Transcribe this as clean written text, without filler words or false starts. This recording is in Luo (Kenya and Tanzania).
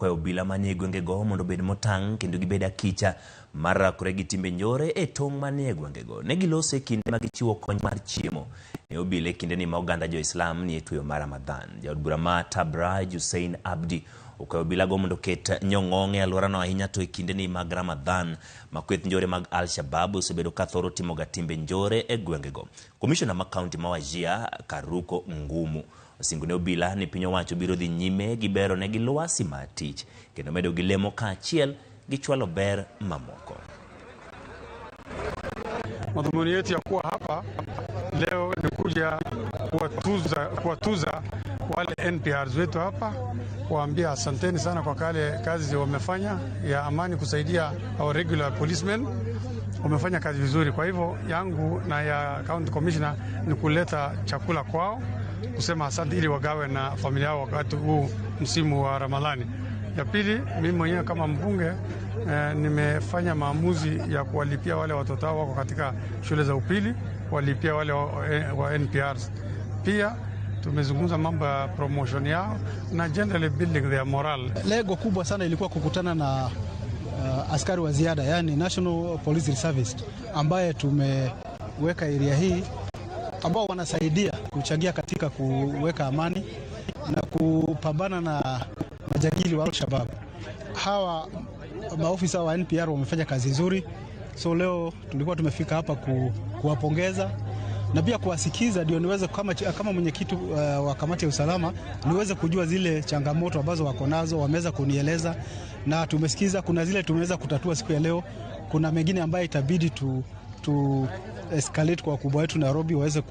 Kwayo obila manie gwengego mondo obed motang' kendo gibed akicha mar rakore gi timbe njore e tong' manie gwengego. Ne giloso e kinde ma gichiwo kony mar chiemo ne obila e kindeni ma oganda jo-Islam nie tweyo mar Ramadhan. Jaod bura ma Tabraj Hussein Abdi okwayo obilago mondo oket nyong'ong' e alworano ahinya to e kindeni mag Ramadhan ma kweth njore mag Al-Shabaab osebedo ka thoro timoga timbe njore e gwengego. Komishona ma kaunti ma Wajir, Karuko Ngumu, osingo ne obila ni piny owacho biro dhi nyime gi bero negi lwasi mar tich kendo medo gi lemo kaachiel gi chwalo ber mamoko. Madhumuni yetu ya kuwa hapa leo ni kuja kuwatuza wale NPRs wetu hapa, kuambia asanteni sana kwa kale kazi wamefanya ya amani kusaidia our regular policemen. Wamefanya kazi vizuri. Kwa hivyo yangu na ya county commissioner ni kuleta chakula kwao, kusema asante ili wagawe na familia yao wakati huu msimu wa Ramadhani. Ya pili, mimi mwenyewe kama mbunge nimefanya maamuzi ya kuwalipia wale watoto wao wako katika shule za upili, walipia wale wa NPRs. Pia tumezungumza mambo ya promotion yao na generally building their morale. Lengo kubwa sana ilikuwa kukutana na askari wa ziada, yani National Police Reserve, ambaye tumeweka area hii, ambao wanasaidia kuchangia katika kuweka amani na kupambana na majangili wa Al-Shabaab. Hawa maofisa wa NPR wamefanya kazi nzuri, so leo tulikuwa tumefika hapa kuwapongeza na pia kuwasikiza, ndio niweze kama mwenyekiti wa kamati ya usalama niweze kujua zile changamoto ambazo wako nazo. Wameweza kunieleza na tumesikiza. Kuna zile tumeweza kutatua siku ya leo, kuna mengine ambayo itabidi tu escalate kwa wakubwa wetu Nairobi waweze